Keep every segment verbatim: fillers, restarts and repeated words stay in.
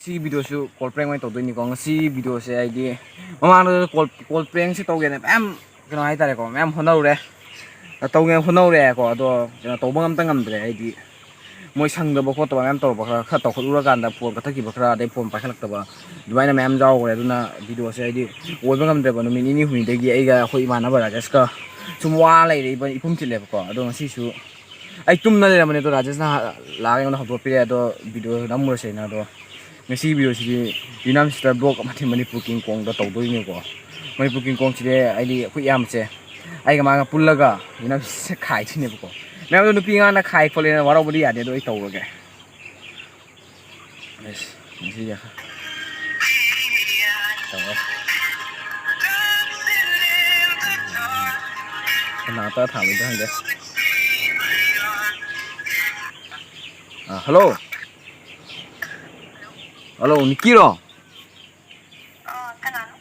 ꯁꯤꯒꯤ ꯚꯤꯗꯤꯑꯣꯁꯨ ꯀꯣꯜ ꯄ꯭ꯔꯦꯡ ꯑꯣꯏꯅ ꯇꯧꯗꯣꯏꯅꯤꯀꯣ꯫ ꯉꯁꯤ ꯚꯤꯗꯤꯑꯣꯁꯦ ꯑꯩꯗꯤ ꯃꯃꯥꯡꯗ ꯀꯣꯜ ꯀꯣꯜ ꯄ꯭ꯔꯦꯡꯁꯦ ꯇꯧꯒꯦꯅ ꯃꯌꯥꯝ, ꯀꯩꯅꯣ ꯍꯥꯏꯇꯥꯔꯦꯀꯣ, ꯃꯌꯥꯝ ꯍꯣꯠꯅꯧꯔꯦ, ꯇꯧꯒꯦꯅ ꯍꯣꯠꯅꯧꯔꯦꯀꯣ꯫ ꯑꯗꯣ ꯀꯩꯅꯣ ꯇꯧꯕ ꯉꯝꯇ ꯉꯝꯗ꯭ꯔꯦ꯫ ꯍꯥꯏꯗꯤ ꯃꯣꯏ ꯁꯪꯗꯕ ꯈꯣꯠꯇꯕ ꯃꯌꯥꯝ ꯇꯧꯔꯛꯄ, ꯈꯔ ꯈꯔ ꯇꯧꯈꯠꯂꯨꯔꯀꯥꯟꯗ ꯐꯣꯟ ꯀꯛꯊꯠꯈꯤꯕ ꯈꯔ, ꯑꯗꯩ ꯐꯣꯟ ꯄꯥꯏꯈꯠꯂꯛꯇꯕ, ꯑꯗꯨꯃꯥꯏꯅ ꯃꯌꯥꯝ ꯌꯥꯎꯈ꯭ꯔꯦ꯫ ꯑꯗꯨꯅ ꯚꯤꯗꯤꯑꯣꯁꯦ ꯍꯥꯏꯗꯤ ꯑꯣꯏꯕ ꯉꯝꯗ꯭ꯔꯦꯕ꯫ ꯅꯨꯃꯤꯠ ꯅꯤꯅꯤ ꯍꯨꯝꯅꯤꯗꯒꯤ ꯑꯩꯒ ꯑꯩꯈꯣꯏ ꯏꯃꯥꯟꯅꯕ ꯔꯥꯖꯦꯁꯀ ꯁꯨꯝ ꯋꯥ ꯂꯩꯔꯦ, ꯏꯕ ꯏꯄꯨꯝ ꯊꯤꯜꯂꯦꯕꯀꯣ꯫ ꯑꯗꯣ ꯉꯁꯤꯁꯨ ꯑꯩ ꯇꯨꯝꯅ ꯂꯩꯔꯝꯕꯅꯦ, ꯑꯗꯣ ꯔꯥꯖꯦꯁꯅ ꯂꯥꯛꯑꯒ ꯑꯩꯉꯣꯟꯗ ꯍꯧꯗꯣꯛꯄꯤꯔꯛꯑꯦ꯫ ꯑꯗꯣ ꯚꯤꯗꯤꯑꯣ ꯅꯝꯃꯨꯔꯁꯦꯅ꯫ ꯑꯗꯣ ꯉꯁꯤꯒꯤ ꯚꯤꯗꯤꯑꯣꯁꯤꯗꯤ ꯌꯨꯅꯥꯝ ꯁꯤꯁꯇꯔ ꯕ꯭ꯂꯣꯛ ꯑꯃꯗꯤ ꯃꯅꯤꯄꯨꯔ ꯀꯤꯡ ꯀꯣꯡꯗ ꯇꯧꯗꯣꯏꯅꯦꯀꯣ꯫ ꯃꯅꯤꯄꯨꯔ ꯀꯤꯡ ꯀꯣꯡꯁꯤꯗꯤ ꯑꯩꯗꯤ ꯑꯩꯈꯣꯏ ꯏꯌꯥꯝꯕꯁꯦ, ꯑꯩꯒ ꯃꯥꯒ ꯄꯨꯜꯂꯒ ꯌꯨꯅꯥꯝ ꯁꯤꯁꯇꯔ ꯈꯥꯏꯗꯣꯏꯅꯦꯕꯀꯣ꯫ ꯃꯌꯥꯝꯗꯣ ꯅꯨꯄꯤ ꯑꯉꯥꯡꯅ ꯈꯥꯏ ꯈꯣꯠꯂꯦꯅ ꯋꯥꯔꯧꯕꯗꯤ ꯌꯥꯗꯦ, ꯑꯗꯣ ꯑꯩ ꯇꯧꯔꯒꯦ꯫ ꯑꯁ, ꯉꯁꯤꯗꯤ ꯇꯧꯔꯦ꯫ ꯀꯅꯥ ꯇ ꯊꯥꯜꯂꯤꯗ ꯈꯪꯗꯦ꯫ ꯑ, ꯍꯜꯂꯣ꯫ ꯍꯜꯂꯣ, ꯅꯤꯛꯀꯤꯔꯣ? ꯑ, ꯀꯅꯥꯅꯣ?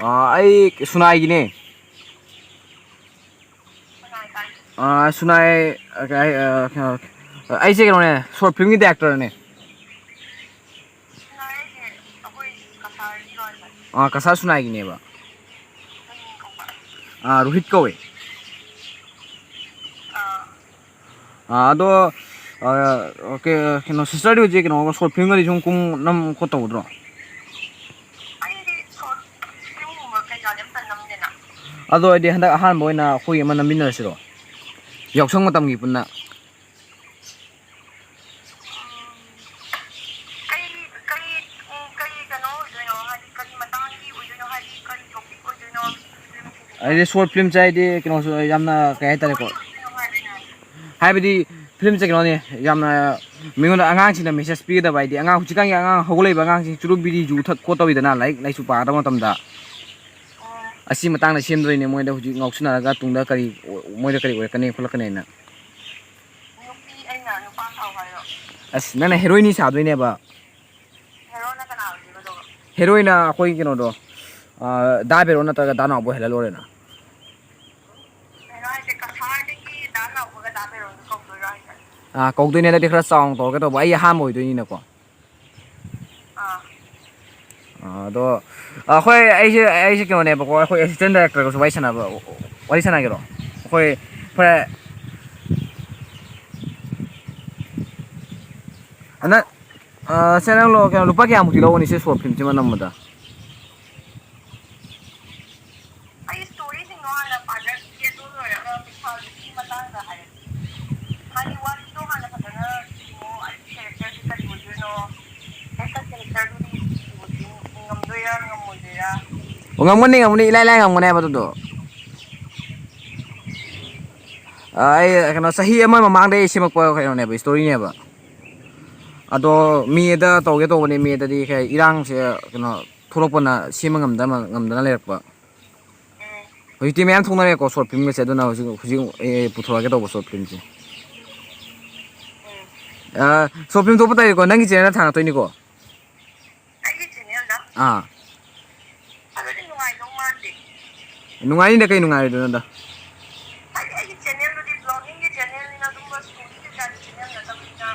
ꯑ, ꯑꯩ ꯁꯨꯅꯥꯏꯒꯤꯅꯦ꯫ ꯁꯨꯅꯥꯏ ꯀꯥꯏ? ꯑ, ꯁꯨꯅꯥꯏ, ꯑ, ꯀꯩ ꯍꯥꯏ-, ꯑ, ꯀꯩꯅꯣ, ꯑꯩꯁꯦ ꯀꯩꯅꯣꯅꯦ, ꯁꯣꯔꯠ ꯐꯤꯂꯝꯒꯤ ꯗꯥꯏꯔꯦꯛꯇꯔꯅꯦ꯫ ꯁꯨꯅꯥꯏ ꯍꯥꯏꯁꯦ ꯑꯩꯈꯣꯏ ꯀꯁꯥꯔꯒꯤꯔꯣ ꯍꯥꯏꯁꯦ? ꯑ, ꯀꯁꯥꯔ ꯁꯨꯅꯥꯏꯒꯤꯅꯦꯕ꯫ ꯅꯪ ꯃꯤꯡ ꯀꯧꯕ? ꯑ, ꯔꯣꯍꯤꯠ ꯀꯧꯋꯦ꯫ ꯑ꯫ ꯑ, ꯑꯗꯣ, ꯑ, ꯑꯣꯀꯦ, ꯀꯩꯅꯣ, ꯁꯤꯁꯇꯔꯗꯤ ꯍꯧꯖꯤꯛ ꯀꯩꯅꯣ ꯁꯣꯔꯠ ꯐꯤꯂꯝꯒꯗꯤ ꯁꯨꯝ ꯀꯨꯝ ꯅꯝ ꯈꯣꯠ ꯇꯧꯒꯗ꯭ꯔꯣ? ꯑꯩꯗꯤ ꯁꯣꯔꯠ ꯐꯤꯂꯝꯒꯨꯝꯕ ꯀꯩꯀꯥꯗꯤ ꯑꯝꯇ ꯅꯝꯗꯦꯅ꯫ ꯑꯗꯣ ꯑꯩꯗꯤ ꯍꯟꯗꯛ ꯑꯍꯥꯟꯕ ꯑꯣꯏꯅ ꯑꯩꯈꯣꯏ ꯑꯃ ꯅꯝꯃꯤꯟꯅꯔꯁꯤꯔꯣ? ꯌꯥꯎꯁꯪ ꯃꯇꯝꯒꯤ ꯄꯨꯟꯅ꯫ ꯎꯝ, ꯀꯩ, ꯀꯩ, ꯎꯝ, ꯀꯩ ꯀꯩꯅꯣ ꯑꯣꯏꯗꯣꯏꯅꯣ? ꯍꯥꯏꯗꯤ ꯀꯔꯤ ꯃꯇꯥꯡꯒꯤ ꯑꯣꯏꯗꯣꯏꯅꯣ? ꯍꯥꯏꯗꯤ ꯀꯔꯤ ꯇꯣꯄꯤꯛ ꯑꯣꯏꯗꯣꯏꯅꯣ? ꯐꯤꯂꯝꯁꯤꯗꯤ? ꯑꯩꯗꯤ ꯁꯣꯔꯠ ꯐꯤꯂꯝꯁꯦ ꯍꯥꯏꯗꯤ ꯀꯩꯅꯣꯁꯨ ꯌꯥꯝꯅ, ꯀꯩ ꯍꯥꯏꯇꯥꯔꯦꯀꯣ, ꯀꯃꯥꯏꯅ ꯑꯣꯏꯗꯣꯏꯅꯣ ꯍꯥꯏꯕꯅꯦ? ꯍꯥꯏꯕꯗꯤ ꯐꯤꯂꯝꯁꯦ ꯀꯩꯅꯣꯅꯦ, ꯌꯥꯝꯅ ꯃꯤꯉꯣꯟꯗ, ꯑꯉꯥꯡꯁꯤꯡꯗ ꯃꯦꯁꯦꯖ ꯄꯤꯒꯗꯕ, ꯍꯥꯏꯗꯤ ꯑꯉꯥꯡ, ꯍꯧꯖꯤꯛꯀꯥꯟꯒꯤ ꯑꯉꯥꯡ ꯍꯧꯒꯠꯂꯛꯏꯕ ꯑꯉꯥꯡꯁꯤꯡ ꯆꯨꯔꯨꯞ ꯕꯤꯔꯤ ꯌꯨ ꯊꯛ ꯈꯣꯠ ꯇꯧꯋꯤꯗꯅ, ꯂꯥꯏꯔꯤꯛ ꯂꯥꯏꯁꯨ ꯄꯥꯒꯗꯕ ꯃꯇꯝꯗ꯫ ꯑꯣ꯫ ꯑꯁꯤ ꯃꯇꯥꯡꯗ ꯁꯦꯝꯗꯣꯏꯅꯦ, ꯃꯣꯏꯗ ꯍꯧꯖꯤꯛ ꯉꯥꯎꯁꯤꯟꯅꯔꯒ ꯇꯨꯡꯗ ꯀꯔꯤ, ꯃꯣꯏꯗ ꯀꯔꯤ ꯑꯣꯏꯔꯛꯀꯅꯤ ꯈꯣꯠꯂꯛꯀꯅꯤꯅ꯫ ꯅꯨꯄꯤ ꯑꯩꯅ ꯅꯨꯄꯥ ꯁꯥꯎ ꯍꯥꯏꯔꯣ? ꯑꯁ, ꯅꯪꯅ ꯍꯦꯔꯣꯏꯅꯤ ꯁꯥꯗꯣꯏꯅꯦꯕ꯫ ꯍꯦꯔꯣꯅ ꯀꯅꯥ ꯑꯣꯏꯗꯣꯏꯅꯣ ꯑꯗꯨꯒ? ꯍꯦꯔꯣꯏꯅ ꯑꯩꯈꯣꯏ ꯀꯩꯅꯣꯗꯣ, ꯑ, ꯗꯥ ꯚꯦꯔꯣꯟ ꯅꯠꯇ꯭ꯔꯒ ꯗꯥ ꯅꯥꯎꯕ ꯑꯣꯏꯍꯜꯂ ꯂꯣꯏꯔꯦꯅ꯫ ꯀꯩꯅꯣ ꯍꯥꯏꯁꯦ, ꯀꯁꯥꯔꯗꯒꯤ ꯗꯥ ꯅꯥꯎꯕꯒ ꯗꯥ ꯚꯦꯔꯣꯟꯒ ꯀꯧꯗꯣꯏꯔꯣ ꯍꯥꯏꯁꯦ? ꯑ, ꯀꯧꯗꯣꯏꯅꯦ, ꯍꯟꯗꯛꯇꯤ ꯈꯔ ꯆꯥꯎꯅ ꯇꯧꯔꯒꯦ ꯇꯧꯕ, ꯑꯩ ꯑꯍꯥꯟꯕ ꯑꯣꯏꯗꯣꯏꯅꯤꯅꯀꯣ꯫ ꯑꯥ꯫ ꯑꯥ, ꯑꯗꯣ, ꯑꯩꯈꯣꯏ, ꯑꯩꯁꯦ, ꯑꯩꯁꯦ ꯀꯩꯅꯣꯅꯦꯕꯀꯣ, ꯑꯩꯈꯣꯏ assistant directorꯒꯁꯨ ꯋꯥꯔꯤ ꯁꯥꯟꯅꯕ, ꯋꯥꯔꯤ ꯁꯥꯟꯅꯒꯦꯔꯣ? ꯑꯩꯈꯣꯏ, ꯐꯔꯦ꯫ ꯑꯅ-, ꯑꯥ, ꯁꯦ, ꯅꯪ ꯂꯣ-, ꯀꯩꯅꯣ, ꯂꯨꯄꯥ ꯀꯌꯥꯃꯨꯛꯇꯤ ꯂꯧꯒꯅꯤ ꯁꯤ short filmꯁꯤꯃ ꯅꯝꯕꯗ? ꯑꯩ storyꯁꯤꯡꯗꯣ ꯍꯥꯟꯅ ꯄꯥꯖꯈꯤꯒꯦ, ꯑꯗꯨ ꯂꯣꯏꯔꯒ ꯄꯩꯁꯥꯒꯤ ꯃꯇꯥꯡꯗ ꯍꯥꯏꯔꯛꯀꯦ꯫ ꯍꯥꯏꯗꯤ ꯋꯥꯔꯤꯗꯣ ꯍꯥꯟꯅ ꯐꯖꯅ ꯁꯤꯡꯉꯣ, ꯑꯩ characterꯁꯦ ꯀꯔꯤ ꯑꯣꯏꯗꯣꯏꯅꯣ? ꯑꯩ characterꯗꯨꯗꯤ ꯁꯤꯕꯨꯗꯤ ꯉꯝꯗꯣꯏꯔꯥ, ꯉꯝꯃꯣꯏꯗꯣꯏꯔꯥ? ꯑꯣ, ꯉꯝꯒꯅꯤ, ꯉꯝꯒꯅꯤ, ꯏꯂꯥꯏ ꯂꯥꯏ ꯉꯝꯒꯅꯤ ꯍꯥꯏꯕ ꯑꯗꯨꯗꯣ꯫ ꯑ, ꯑꯩ, ꯀꯩꯅꯣ, ꯆꯍꯤ ꯑꯃ ꯃꯃꯥꯡꯗꯩ ꯁꯦꯝꯃꯛꯄ ꯀꯩꯅꯣꯅꯦꯕ, storyꯅꯦꯕ꯫ ꯑꯗꯣ ꯃꯦꯗ ꯇꯧꯒꯦ ꯇꯧꯕꯅꯦ, ꯃꯦꯗꯗꯤ ꯀꯩ ꯏꯔꯥꯡꯁꯦ, ꯀꯩꯅꯣ, ꯊꯣꯛꯂꯛꯄꯅ ꯁꯦꯝꯕ ꯉꯝꯗ-, ꯉꯝꯗꯅ ꯂꯩꯔꯛꯄ꯫ ꯎꯝ꯫ ꯍꯧꯖꯤꯛꯇꯤ ꯃꯌꯥꯝ ꯊꯣꯛꯅꯔꯦꯀꯣ short filmꯒꯁꯦ, ꯑꯗꯨꯅ ꯍꯧꯖꯤꯛ, ꯍꯧꯖꯤꯛ ꯑꯩ ꯄꯨꯊꯣꯔꯛꯀꯦ ꯇꯧꯕ short filmꯁꯦ꯫ ꯎꯝ꯫ ꯑ, short film ꯊꯣꯛꯄ ꯇꯥꯔꯦꯀꯣ, ꯅꯪꯒꯤ channelꯗ ꯊꯥꯡꯒꯠꯇꯣꯏꯅꯤꯀꯣ? ꯑꯩꯒꯤ channelꯗ? ꯑꯥ꯫ ꯑꯗꯨꯗꯤ ꯅꯨꯡꯉꯥꯏꯗꯧ ꯃꯥꯟꯗꯦ꯫ ꯅꯨꯡꯉꯥꯏꯅꯤꯗ, ꯀꯩ ꯅꯨꯡꯉꯥꯏꯔꯣꯏꯗꯣꯏꯅꯣꯗ? ꯍꯥꯏꯗꯤ ꯑꯩꯒꯤ channelꯗꯨꯗꯤ vloggingꯒꯤ channelꯅꯤꯅ ꯑꯗꯨꯝꯕ story ꯀꯩꯀꯥꯒꯤ channel ꯅꯠꯇꯕꯅꯤꯅ꯫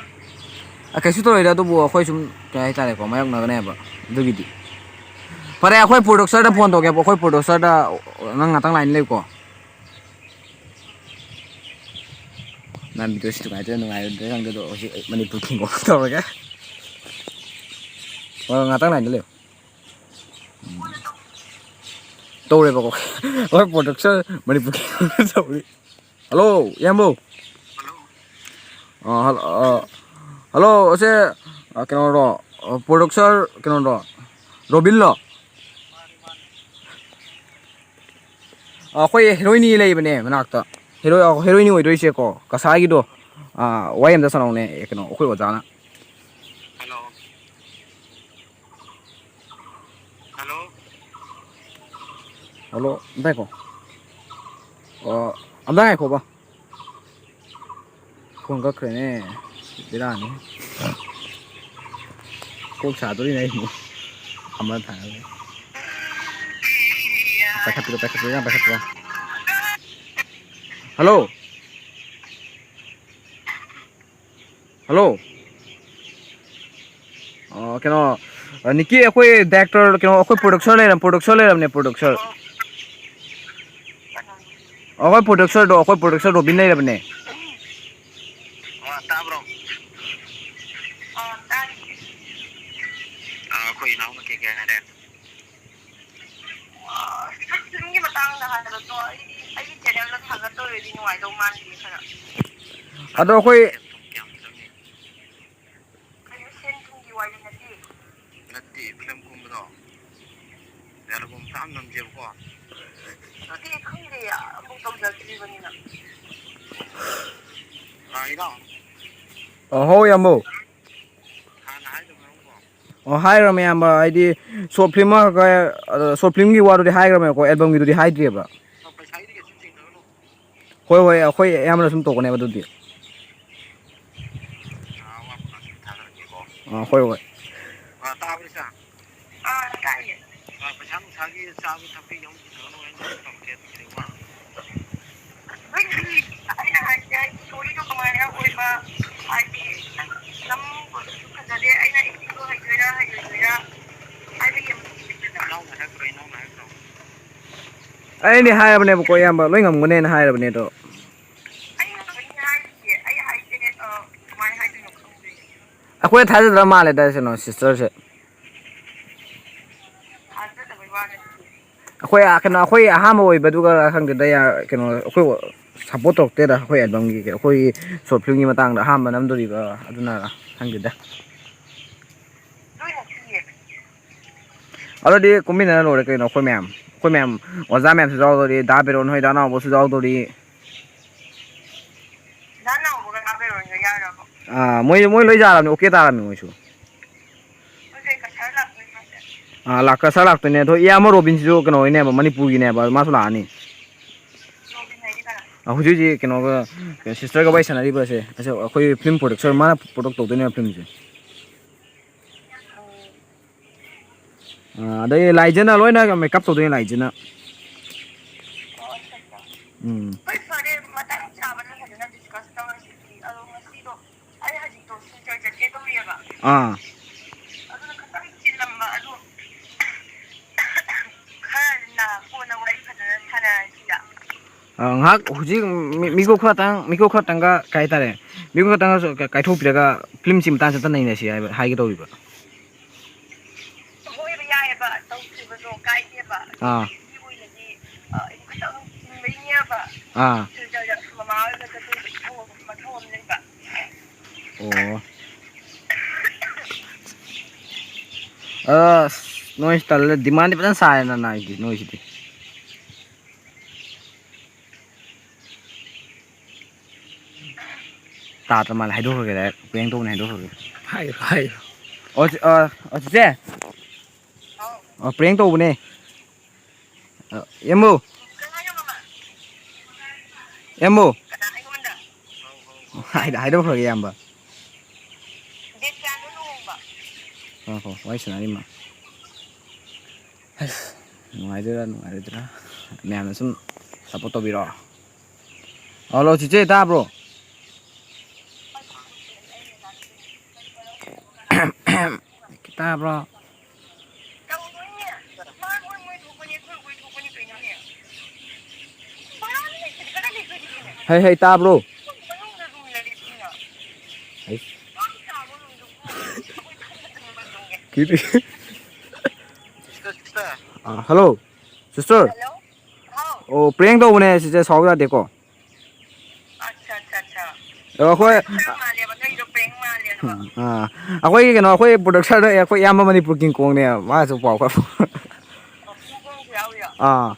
ꯑ, ꯀꯩꯁꯨ ꯇꯧꯔꯣꯏꯗ, ꯑꯗꯨꯕꯨ ꯑꯩꯈꯣꯏ ꯁꯨꯝ, ꯀꯩ ꯍꯥꯏꯇꯥꯔꯦꯀꯣ, ꯃꯥꯌꯣꯛꯅꯒꯅꯦꯕ ꯑꯗꯨꯒꯤꯗꯤ꯫ ꯐꯔꯦ, ꯑꯩꯈꯣꯏ producerꯗ phone ꯇꯧꯒꯦꯕ, ꯑꯩꯈꯣꯏ producerꯗ ꯅꯪ ꯉꯥꯛꯇꯪ line ꯂꯩꯌꯨꯀꯣ꯫ ꯅꯪ videoꯁꯤ ꯅꯨꯡꯉꯥꯏꯗꯣꯏꯔꯥ ꯅꯨꯡꯉꯥꯏꯔꯣꯏꯗꯣꯏꯔꯥ ꯈꯪꯗꯦ, ꯑꯗꯣ ꯍꯧꯖꯤꯛ ꯑꯩ ꯃꯅꯤꯄꯨꯔ ꯈꯨꯡꯒꯪ ꯇꯧꯔꯒꯦ꯫ ꯍꯣꯏ, ꯉꯥꯛꯇꯪ line ꯂꯩꯌꯨ꯫ ꯎꯝ꯫ ꯇꯧꯔꯦꯕꯀꯣ꯫ ꯍꯣꯏ, producer ꯃꯅꯤꯄꯨꯔ ꯈꯨꯡꯒꯪ ꯇꯧꯔꯤ꯫ Hello, ꯏꯌꯥꯝꯕꯧ꯫ ꯑ, hello, ꯑ, hello, ꯑꯁꯦ, ꯑ, ꯀꯩꯅꯣꯔꯣ? ꯑ, producer ꯀꯩꯅꯣꯔꯣ? ꯔꯣꯕꯤꯟꯂꯣ? ꯑ, ꯑꯩꯈꯣꯏ ꯍꯦꯔꯣꯏꯅꯤ ꯂꯩꯕꯅꯦ ꯃꯅꯥꯛꯇ꯫ ꯍꯦꯔꯣ-, ꯍꯦꯔꯣꯏꯅꯤ ꯑꯣꯏꯗꯣꯏꯁꯦꯀꯣ, ꯀꯁꯥꯔꯒꯤꯗꯣ꯫ ꯑ, ꯋꯥꯔꯤ ꯑꯝꯇ ꯁꯥꯟꯅꯧꯅꯦ, ꯀꯩꯅꯣ, ꯑꯩꯈꯣꯏ ꯑꯣꯖꯥꯅ꯫ Hello, ꯑꯝꯇ ꯉꯥꯏꯈꯣ꯫ ꯑꯣ, ꯑꯝꯇ ꯉꯥꯏꯈꯣꯕ꯫ Phone ꯀꯛꯈ꯭ꯔꯦꯅꯦ꯫ ꯕꯦꯔꯥꯅꯤ꯫ ꯀꯣꯛ ꯁꯥꯗꯣꯔꯤꯅꯦ ꯑꯩ ꯑꯃꯨꯛ꯫ ꯑꯃ ꯊꯥꯔꯒ꯫ ꯄꯥꯏꯈꯠꯄꯤꯔꯣ, ꯄꯥꯏꯈꯠꯄꯤꯔꯣ, ꯌꯥꯝ ꯄꯥꯏꯈꯠꯄꯤꯔꯣ꯫ Hello? Hello? ꯑꯣ, ꯀꯩꯅꯣ, ꯑ, ꯅꯤꯀꯤ, ꯑꯩꯈꯣꯏ ꯗꯥꯏꯔꯦꯛꯇꯔ, ꯀꯩꯅꯣ, ꯑꯩꯈꯣꯏ ꯄ꯭ꯔꯣꯗ꯭ꯌꯨꯁꯔ ꯂꯩꯔꯝ-, ꯄ꯭ꯔꯣꯗ꯭ꯌꯨꯁꯔ ꯂꯩꯔꯝꯅꯦ, ꯄ꯭ꯔꯣꯗ꯭ꯌꯨꯁꯔ꯫ ꯑꯩꯈꯣꯏ ꯄ꯭ꯔꯣꯗ꯭ꯌꯨꯁꯔꯗꯣ, ꯑꯩꯈꯣꯏ ꯄ꯭ꯔꯣꯗ꯭ꯌꯨꯁꯔ ꯔꯣꯕꯤꯟ ꯂꯩꯔꯕꯅꯦ꯫ ꯑ, ꯇꯥꯕ꯭ꯔꯣ? ꯑ, ꯇꯥꯔꯤꯌꯦ꯫ ꯑ, ꯑꯩꯈꯣꯏ ꯏꯅꯥꯎꯅ ꯀꯩ ꯀꯩ ꯍꯥꯏꯔꯦ? ꯑ, ꯁꯣꯔꯠ ꯐꯤꯂꯝꯒꯤ ꯃꯇꯥꯡꯗ ꯍꯥꯏꯕꯗꯣ ꯑꯩ, ꯑꯩꯒꯤ ꯆꯦꯅꯦꯜꯗ ꯊꯥꯒꯠꯇꯣꯏꯔꯗꯤ ꯅꯨꯡꯉꯥꯏꯗꯧ ꯃꯥꯟꯗꯦ ꯈꯔ꯫ ꯑꯗꯣ ꯑꯩꯈꯣꯏ ꯀꯩꯅꯣ, ꯁꯦꯟ ꯊꯨꯝꯒꯤ ꯋꯥꯔꯤ ꯅꯠꯇꯦ꯫ ꯅꯠꯇꯦ, ꯐꯤꯂꯝ ꯀꯨꯝꯕꯗꯣ ꯑꯦꯜꯕꯝ ꯃꯆꯥ ꯑꯃ ꯅꯝꯁꯦꯕꯀꯣ꯫ ꯑꯗꯨꯗꯤ ꯈꯪꯗꯦ, ꯑꯃꯨꯛ ꯇꯧꯖꯗ꯭ꯔꯤꯕꯅꯤꯅ꯫ ꯑ, ꯏꯅꯥꯎ꯫ ꯑ, ꯍꯣꯏ, ꯏꯌꯥꯝꯕꯧ꯫ ꯍꯥꯟꯅ ꯍꯥꯏꯗꯕ꯭ꯔꯣ ꯅꯪꯕꯣ? ꯑꯣ, ꯍꯥꯏꯈ꯭ꯔꯕꯅꯦ, ꯏꯌꯥꯝꯕ, ꯍꯥꯏꯗꯤ ꯁꯣꯔꯠ ꯐꯤꯂꯝ ꯑꯃꯈꯛ, ꯑ, ꯁꯣꯔꯠ ꯐꯤꯂꯝꯒꯤ ꯋꯥꯗꯨꯗꯤ ꯍꯥꯏꯈ꯭ꯔꯕꯅꯦꯀꯣ, ꯑꯦꯜꯕꯝꯒꯤꯗꯨꯗꯤ ꯍꯥꯏꯗ꯭ꯔꯤꯑꯕ꯫ ꯑ, ꯄꯩꯁꯥꯒꯤꯗꯤ ꯀꯩꯁꯨ ꯆꯤꯡꯅꯔꯨꯅꯨ꯫ ꯍꯣꯏ, ꯍꯣꯏ, ꯑꯩꯈꯣꯏ ꯑꯌꯥꯝꯕꯅ ꯁꯨꯝ ꯇꯧꯒꯅꯦꯕ ꯑꯗꯨꯗꯤ꯫ ꯑꯥ, ꯍꯣꯏ, ꯍꯣꯏ꯫ ꯑꯥ, ꯇꯥꯕ꯭ꯔꯣ, ꯏꯆꯥ? ꯑꯥ, ꯇꯥꯏꯌꯦ꯫ ꯑꯥ, ꯄꯩꯁꯥ ꯅꯨꯡꯁꯥꯒꯤ ꯆꯥꯕ ꯊꯛꯄꯒꯤ ꯑꯃꯨꯛ ꯄꯨꯊꯣꯛꯅꯕ ꯑꯩꯅ ꯇꯧꯔꯛꯀꯦ ꯑꯗꯨꯗꯤ, ꯀꯣ꯫ ꯑꯩꯅ ꯍꯥꯏꯁꯦ, ꯑꯩꯒꯤ ꯁꯣꯔꯤꯗꯣ ꯀꯃꯥꯏꯅ ꯑꯣꯏꯕ, ꯍꯥꯏꯗꯤ, ꯅꯝꯕꯗꯨꯁꯨ ꯐꯖꯗꯦ, ꯑꯩꯅ ꯑꯦꯛꯇꯤꯡꯗꯣ ꯍꯩꯗꯣꯏꯔꯥ ꯍꯩꯔꯣꯏꯗꯣꯏꯔꯥ ꯍꯥꯏꯕꯒꯤ ꯑꯃꯨꯛ ꯏꯅꯥꯎꯅ ꯍꯥꯏꯔꯛꯇ꯭ꯔꯣ, ꯏꯅꯥꯎꯅ ꯍꯥꯏꯔꯛꯇ꯭ꯔꯣ? ꯑꯩꯅ ꯍꯥꯏꯔꯕꯅꯦꯕꯀꯣ, ꯏꯌꯥꯝꯕ, ꯂꯣꯏ ꯉꯝꯒꯅꯦꯅ ꯍꯥꯏꯔꯕꯅꯦ ꯑꯗꯣ꯫ ꯑꯩ ꯉꯝꯒꯅꯤ ꯍꯥꯏꯔꯤꯁꯦ, ꯑꯩ ꯍꯥꯏꯁꯦ, ꯑ, ꯀꯃꯥꯏꯅ ꯍꯥꯏꯗꯣꯏꯅꯣ ꯈꯪꯗꯦ꯫ ꯑꯩꯈꯣꯏ ꯊꯥꯖꯗ꯭ꯔ ꯃꯥꯜꯂꯦꯗ, ꯀꯩꯅꯣ, ꯁꯤꯁꯇꯔꯁꯦ꯫ ꯊꯥꯖꯗꯕꯩ ꯋꯥ ꯅꯠꯇꯦ꯫ ꯑꯩꯈꯣꯏ, ꯑ, ꯀꯩꯅꯣ, ꯑꯩꯈꯣꯏ ꯑꯍꯥꯟꯕ ꯑꯣꯏꯕꯗꯨꯒ ꯈꯪꯗꯦꯗ, ꯌꯥ-, ꯀꯩꯅꯣ, ꯑꯩꯈꯣꯏ ꯁꯞꯄꯣꯔꯠ ꯇꯧꯔꯛꯇꯦꯗ, ꯑꯩꯈꯣꯏ ꯑꯦꯜꯕꯝꯒꯤ, ꯑꯩꯈꯣꯏꯒꯤ ꯁꯣꯔꯠ ꯐꯤꯂꯝꯒꯤ ꯃꯇꯥꯡꯗ ꯑꯍꯥꯟꯕ ꯅꯝꯗꯣꯔꯤꯕ ꯑꯗꯨꯅ ꯈꯪꯗꯦꯗ꯫ ꯂꯣꯏꯅ ꯄꯤꯌꯦ꯫ ꯑꯗꯨꯗꯤ ꯀꯨꯝꯃꯤꯟꯅꯔ ꯂꯣꯏꯔꯦ ꯀꯩꯅꯣ, ꯑꯩꯈꯣꯏ ꯃꯌꯥꯝ, ꯑꯩꯈꯣꯏ ꯃꯌꯥꯝ, ꯑꯣꯖꯥ ꯃꯌꯥꯝꯁꯨ ꯌꯥꯎꯗꯣꯔꯤ, ꯗꯥ ꯕꯦꯔꯣꯟ ꯍꯣꯏ, ꯗꯥ ꯅꯥꯎꯕꯁꯨ ꯌꯥꯎꯗꯣꯔꯤ꯫ ꯗꯥ ꯅꯥꯎꯕꯒ ꯗꯥ ꯕꯦꯔꯣꯟꯒ ꯌꯥꯔꯕꯣ? ꯑꯥ, ꯃꯣꯏ, ꯃꯣꯏ ꯂꯣꯏ ꯌꯥꯔꯕꯅꯤ, ꯑꯣꯀꯦ ꯇꯥꯔꯕꯅꯤ ꯃꯣꯏꯁꯨ꯫ ꯃꯣꯏ ꯀꯩ ꯀꯁꯥꯔ ꯂꯥꯛꯇꯣꯏꯅꯣ ꯍꯥꯏꯁꯦ? ꯑꯥ, ꯂꯥꯛ-, ꯀꯁꯥꯔ ꯂꯥꯛꯇꯣꯏꯅꯦ꯫ ꯑꯗꯣ ꯏꯌꯥꯝꯕ ꯔꯣꯕꯤꯟꯁꯤꯁꯨ ꯀꯩꯅꯣ ꯍꯣꯏꯅꯦꯕ, ꯃꯅꯤꯄꯨꯔꯒꯤꯅꯦꯕ, ꯃꯥꯁꯨ ꯂꯥꯛꯑꯅꯤ꯫ ꯔꯣꯕꯤꯟ ꯍꯥꯏꯗꯤ ꯀꯅꯥ? ꯑꯥ, ꯍꯧꯖꯤꯛ ꯍꯧꯖꯤꯛ ꯀꯩꯅꯣꯒ, ꯁꯤꯁꯇꯔꯒ ꯋꯥꯔꯤ ꯁꯥꯟꯅꯔꯤꯕꯁꯦ, ꯑꯁ, ꯑꯩꯈꯣꯏ ꯐꯤꯂꯝ ꯄ꯭ꯔꯣꯗꯛꯁꯔ, ꯃꯥꯅ ꯄ꯭ꯔꯣꯗꯛ ꯇꯧꯗꯣꯏꯅꯦꯕ ꯐꯤꯂꯝꯁꯦ꯫ ꯑꯣ꯫ ꯑꯥ, ꯑꯗꯩ ꯂꯥꯏꯖꯅ ꯂꯣꯏꯅ ꯃꯦꯀꯞ ꯇꯧꯗꯣꯏꯅꯦ, ꯂꯥꯏꯖꯅ꯫ ꯑꯣ, ꯑꯠꯆꯥ, ꯑꯠꯆꯥ꯫ ꯎꯝ꯫ ꯍꯣꯏ, ꯐꯔꯦ, ꯃꯇꯥꯡ ꯆꯥꯕꯗ ꯐꯖꯅ ꯗꯤꯁꯀꯁ ꯇꯧꯔꯁꯤ꯫ ꯑꯗꯣ ꯉꯁꯤꯗꯣ ꯑꯩ ꯍꯧꯖꯤꯛꯇꯣ ꯁꯦꯟꯇꯔ ꯆꯠꯀꯦ ꯇꯧꯔꯤꯑꯕ꯫ ꯑꯥ꯫ ꯑꯗꯨꯅ ꯈꯤꯇꯪ ꯑ, ꯉꯥꯏꯍꯥꯛ ꯍꯧꯖꯤꯛ ꯃꯤ-, ꯃꯤꯀꯨꯞ ꯈꯔꯇꯪ, ꯃꯤꯀꯨꯞ ꯈꯔꯇꯪꯒ ꯀꯩ ꯍꯥꯏꯇꯥꯔꯦ, ꯃꯤꯀꯨꯞ ꯈꯔꯇꯪꯒ ꯀꯥꯏꯊꯣꯛꯄꯤꯔꯒ ꯐꯤꯂꯝꯁꯤ ꯃꯇꯥꯡꯁꯤ ꯑꯝꯇ ꯅꯩꯅꯁꯤ ꯍꯥꯏꯕ, ꯍꯥꯏꯒꯦ ꯇꯧꯔꯤꯕ꯫ ꯍꯣꯏꯕ, ꯌꯥꯏꯌꯦꯕ, ꯇꯧꯁꯦꯕ, ꯀꯥꯏꯗꯦꯕ꯫ ꯑꯥ꯫ ꯑꯩꯒꯤ ꯑꯣꯏꯅꯗꯤ, ꯑ, ꯑꯩ ꯈꯤꯇꯪ ꯆꯤꯟꯕꯩꯅꯦꯕ꯫ ꯑꯥ꯫ ꯁꯤꯗ ꯃꯃꯥ ꯍꯣꯏꯒ ꯆꯠꯇꯣꯏꯕ ꯏꯊꯧ ꯑꯃ, ꯃꯊꯧ ꯑꯃ ꯂꯩꯕ꯫ ꯑꯣ꯫ ꯑꯁ, ꯅꯣꯏꯁꯤ ꯇꯜꯂꯦ, demandꯗꯤ ꯐꯖꯅ ꯁꯥꯏꯌꯦꯅ ꯅꯥꯏꯒꯤ ꯅꯣꯏꯁꯤꯗꯤ꯫ ꯇꯥꯗ꯭ꯔ ꯃꯥꯜꯂꯦ, ꯍꯥꯏꯗꯣꯛꯈ꯭ꯔꯒꯦ direct꯫ Prank ꯇꯧꯕꯅꯦ, ꯍꯥꯏꯗꯣꯛꯈ꯭ꯔꯒꯦ꯫ ꯍꯥꯏꯌꯨ, ꯍꯥꯏꯌꯨ꯫ ꯑꯣ, ꯆꯤ-, ꯑ, ꯑ, ꯆꯤꯆꯦ꯫ ꯍꯥꯎ꯫ ꯑ, prank ꯇꯧꯕꯅꯦ꯫ ꯑ, ꯏꯌꯥꯝꯕꯧ꯫ ꯀꯩ ꯍꯥꯏꯅꯣ ꯃꯃꯥ? ꯏꯌꯥꯝꯕꯧ꯫ ꯀꯅꯥ, ꯑꯩꯉꯣꯟꯗ? ꯍꯥꯏꯗ-, ꯍꯥꯏꯗꯣꯛꯈ꯭ꯔꯒꯦ, ꯏꯌꯥꯝꯕ꯫ Date ꯀꯌꯥꯅꯣ ꯂꯨꯍꯣꯡꯕ? ꯉꯥꯏꯈꯣ, ꯋꯥꯔꯤ ꯁꯥꯟꯅꯔꯤ ꯃꯥ꯫ ꯑꯁ, ꯅꯨꯡꯉꯥꯏꯗꯣꯏꯔꯥ ꯅꯨꯡꯉꯥꯏꯔꯣꯏꯗꯣꯏꯔꯥ? ꯃꯌꯥꯝꯅ ꯁꯨꯝ support ꯇꯧꯕꯤꯔꯣ꯫ ꯍꯜꯂꯣ, ꯆꯤꯆꯦ, ꯇꯥꯕ꯭ꯔꯣ? ꯇꯥꯕ꯭ꯔꯣ? ꯍꯩ, ꯍꯩ, ꯇꯥꯕ꯭ꯔꯣ? ꯍꯩ꯫ ꯀꯤꯗꯤ-, ꯑꯥ, hello, sister꯫ Hello꯫ ꯍꯥꯎ꯫ ꯑꯣ, prank ꯇꯧꯕꯅꯦ ꯁꯤꯁꯦ, ꯁꯥꯎ ꯌꯥꯗꯦꯀꯣ꯫ ꯑꯠꯆꯥ, ꯑꯠꯆꯥ, ꯑꯠꯆꯥ꯫ ꯑꯗꯣ ꯑꯩꯈꯣꯏ ꯈꯔ ꯃꯥꯜꯂꯦꯕ, ꯅꯣꯏꯗꯣ prank ꯃꯥꯜꯂꯦꯕ꯫ ꯎꯝ, ꯑꯥ, ꯑꯩꯈꯣꯏꯒꯤ ꯀꯩꯅꯣ, ꯑꯩꯈꯣꯏ producer ꯗꯣ ꯑꯩꯈꯣꯏ ꯏꯌꯥꯝꯕ ꯑꯃꯅꯤ ꯄꯨꯔ King Kong ꯅꯦ, ꯃꯥꯁꯨ ꯄꯥꯎ ꯈꯔ ꯐꯥꯎ-, ꯑꯣ, King Kong ꯁꯨ ꯌꯥꯎꯔꯤꯔꯣ? ꯑꯥ꯫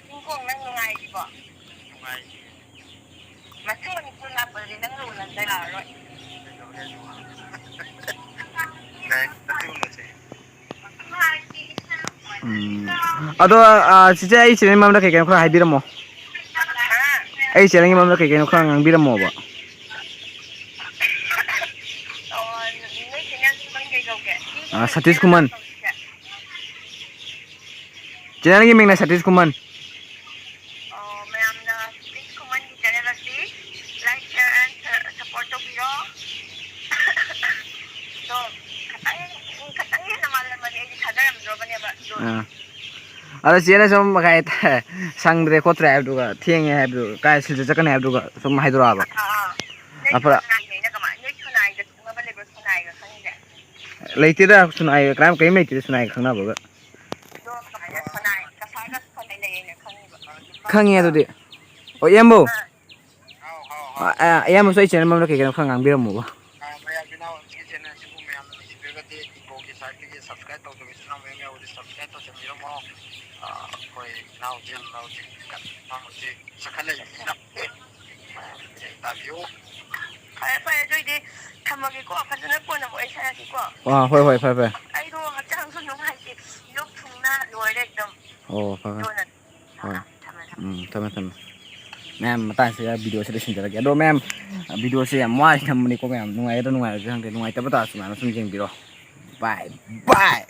King Kong, ꯅꯪ ꯅꯨꯡꯉꯥꯏꯔꯤꯕꯣ? ꯅꯨꯡꯉꯥꯏꯔꯤ꯫ ꯃꯊꯪ ꯃꯅꯤꯄꯨꯔ ꯂꯥꯛꯄꯗꯗꯤ ꯅꯪꯒ ꯎꯅꯗ ꯌꯥꯔꯔꯣꯏ꯫ ꯀꯩꯗꯧꯔꯒꯦ ꯍꯥꯏꯁꯤꯕꯣ? ꯀꯩ, ꯅꯠꯇꯦ, ꯎꯅꯁꯦ꯫ ꯎꯝ꯫ ꯑꯗꯣ, ꯑ, ꯆꯤꯆꯦ, ꯑꯩ channel ꯃꯔꯝꯗ ꯀꯩ ꯀꯩꯅꯣ ꯈꯔ ꯍꯥꯏꯕꯤꯔꯝꯃꯣ꯫ ꯍꯥ? ꯑꯩ channel ꯒꯤ ꯃꯔꯝꯗ ꯀꯩ ꯀꯩꯅꯣ ꯈꯔ ꯉꯥꯡꯕꯤꯔꯝꯃꯣꯕ꯫ ꯑꯣ, ꯅꯣꯏ channel ꯃꯃꯤꯡ ꯀꯩ ꯀꯧꯒꯦ? ꯑ, ꯁꯇꯤꯁ ꯈꯨꯃꯟ꯫ Channel ꯒꯤ ꯃꯤꯡꯅ ꯁꯇꯤꯁ ꯈꯨꯃꯟ꯫ ꯑꯣ, ꯃꯌꯥꯝꯅ ꯁꯇꯤꯁ ꯈꯨꯃꯟꯒꯤ channel ꯑꯁꯤ like, share and support ꯇꯧꯕꯤꯔꯣ꯫ ꯑꯗꯣ ꯈꯇꯪ, ꯈꯇꯪ ꯍꯦꯟꯅ ꯃꯥꯜꯂꯝꯃꯗꯤ ꯑꯩꯗꯤ ꯊꯥꯖꯔꯝꯗ꯭ꯔꯣꯕꯅꯦꯕ꯫ ꯑꯗꯣ ꯑꯥ꯫ ꯑꯗꯣ ꯆꯦꯅ ꯁꯨꯝ ꯀꯩ ꯍꯥꯏꯇꯥꯔꯦ, ꯁꯪꯗ꯭ꯔꯦ ꯈꯣꯠꯇ꯭ꯔꯦ ꯍꯥꯏꯕꯗꯨꯒ, ꯊꯦꯡꯉꯦ ꯍꯥꯏꯕꯗꯨ, ꯀꯥꯏ ꯁꯤꯜꯆꯔ ꯆꯠꯀꯅꯤ ꯍꯥꯏꯕꯗꯨꯒ ꯁꯨꯝ ꯍꯥꯏꯗꯣꯔꯛꯑꯕ? ꯑꯥ, ꯑꯥ꯫ ꯅꯣꯏ ꯑꯐꯔ- ꯁꯣꯅꯥꯏꯒꯤ, ꯑꯩꯅ ꯀꯃꯥꯏ-, ꯅꯣꯏ ꯁꯣꯅꯥꯏꯒ ꯈꯪꯅꯕ ꯂꯩꯕ꯭ꯔꯣ? ꯁꯣꯅꯥꯏꯒ ꯈꯪꯉꯤꯁꯦ? ꯂꯩꯇꯦꯗ, ꯁꯣꯅꯥꯏꯒ ꯀꯅꯥꯝ ꯀꯔꯤꯝ ꯂꯩꯇꯦꯗ, ꯁꯣꯅꯥꯏꯒ ꯈꯪꯅꯕꯒ꯫ ꯑꯗꯣ ꯀꯃꯥꯏꯅ ꯁꯣꯅꯥꯏ, ꯀꯁꯥꯔꯒ ꯁꯣꯅꯥꯏ ꯂꯩꯌꯦꯅ ꯈꯪꯉꯤꯕ? ꯈꯪꯉꯦ ꯑꯗꯨꯗꯤ꯫ ꯑꯣ, ꯏꯌꯥꯝꯕꯧ꯫ ꯑꯥ꯫ ꯑ, ꯑ, ꯑꯌꯥꯝꯕꯁꯨ ꯑꯩ ꯆꯦꯅꯦꯜ ꯃꯔꯝꯗ ꯀꯩ ꯀꯩꯅꯣ ꯈꯔ ꯉꯥꯡꯕꯤꯔꯝꯃꯨꯕ꯫ ꯑ, ꯃꯌꯥꯝ ꯏꯅꯥꯎ ꯑꯩꯒꯤ ꯆꯦꯅꯦꯜꯁꯤꯕꯨ ꯃꯌꯥꯝꯅ ꯅꯨꯡꯁꯤꯕꯤꯔꯒꯗꯤ ꯏꯀꯣꯒꯤ ꯁꯥꯏꯠꯇꯒꯤ ꯁꯕꯁꯀ꯭ꯔꯥꯏꯕ ꯇꯧꯗꯕ ꯏꯆꯤꯟ ꯏꯅꯥꯎ ꯃꯌꯥꯝ ꯌꯥꯎꯕꯗꯤ ꯁꯕꯁꯀ꯭ꯔꯥꯏꯕ ꯇꯧꯁꯤꯟꯕꯤꯔꯝꯃꯣ꯫ ꯑ, ꯑꯩꯈꯣꯏ ꯏꯅꯥꯎ ꯏꯆꯤꯟ ꯏꯅꯥꯎꯁꯤꯡ ꯀꯟꯅ ꯍꯧꯖꯤꯛ ꯆꯈꯠꯂꯛꯏꯕꯅꯤꯅ ꯇꯥꯕꯤꯌꯨ꯫ ꯐꯔꯦ, ꯐꯔꯦ, ꯑꯗꯨꯏꯗꯤ ꯊꯝꯃꯒꯦꯀꯣ, ꯐꯖꯅ ꯀꯣꯟꯅ ꯑꯃꯨꯛ ꯋꯥꯔꯤ ꯁꯥꯟꯅꯁꯤꯀꯣ꯫ ꯑ, ꯍꯣꯏ, ꯍꯣꯏ, ꯐꯔꯦ, ꯐꯔꯦ꯫ ꯑꯩꯗꯣ ꯍꯛꯆꯥꯡꯁꯨ ꯅꯨꯡꯉꯥꯏꯇꯦ, ꯂꯣꯛ ꯊꯨꯡꯅ ꯂꯣꯏꯔꯦ ꯑꯗꯨꯝ꯫ ꯑꯣ, ꯐꯔꯦ, ꯐꯔꯦ꯫ ꯑꯗꯨꯅ ꯍꯣꯏ꯫ ꯊꯝꯃꯦ, ꯊꯝꯃꯦ꯫ ꯎꯝ, ꯊꯝꯃꯦ, ꯊꯝꯃꯦ꯫ ꯃꯌꯥꯝ, ꯃꯇꯥꯡꯁꯤꯗ ꯚꯤꯗꯤꯑꯣꯁꯦ ꯂꯣꯏꯁꯤꯟꯖꯔꯒꯦ꯫ ꯑꯗꯣ ꯃꯌꯥꯝ, ꯚꯤꯗꯤꯑꯣꯁꯦ ꯌꯥꯝ ꯋꯥꯅ ꯊꯝꯕꯅꯤꯀꯣ ꯃꯌꯥꯝ꯫ ꯅꯨꯡꯉꯥꯏꯒꯗ꯭ꯔꯥ ꯅꯨꯡꯉꯥꯏꯔꯣꯏꯗ꯭ꯔꯥ ꯈꯪꯗꯦ꯫ ꯅꯨꯡꯉꯥꯏꯇꯕ ꯇꯥꯔꯁꯨ ꯃꯌꯥꯝꯅ ꯁꯨꯝ ꯌꯦꯡꯕꯤꯔꯣ꯫ Bye, bye꯫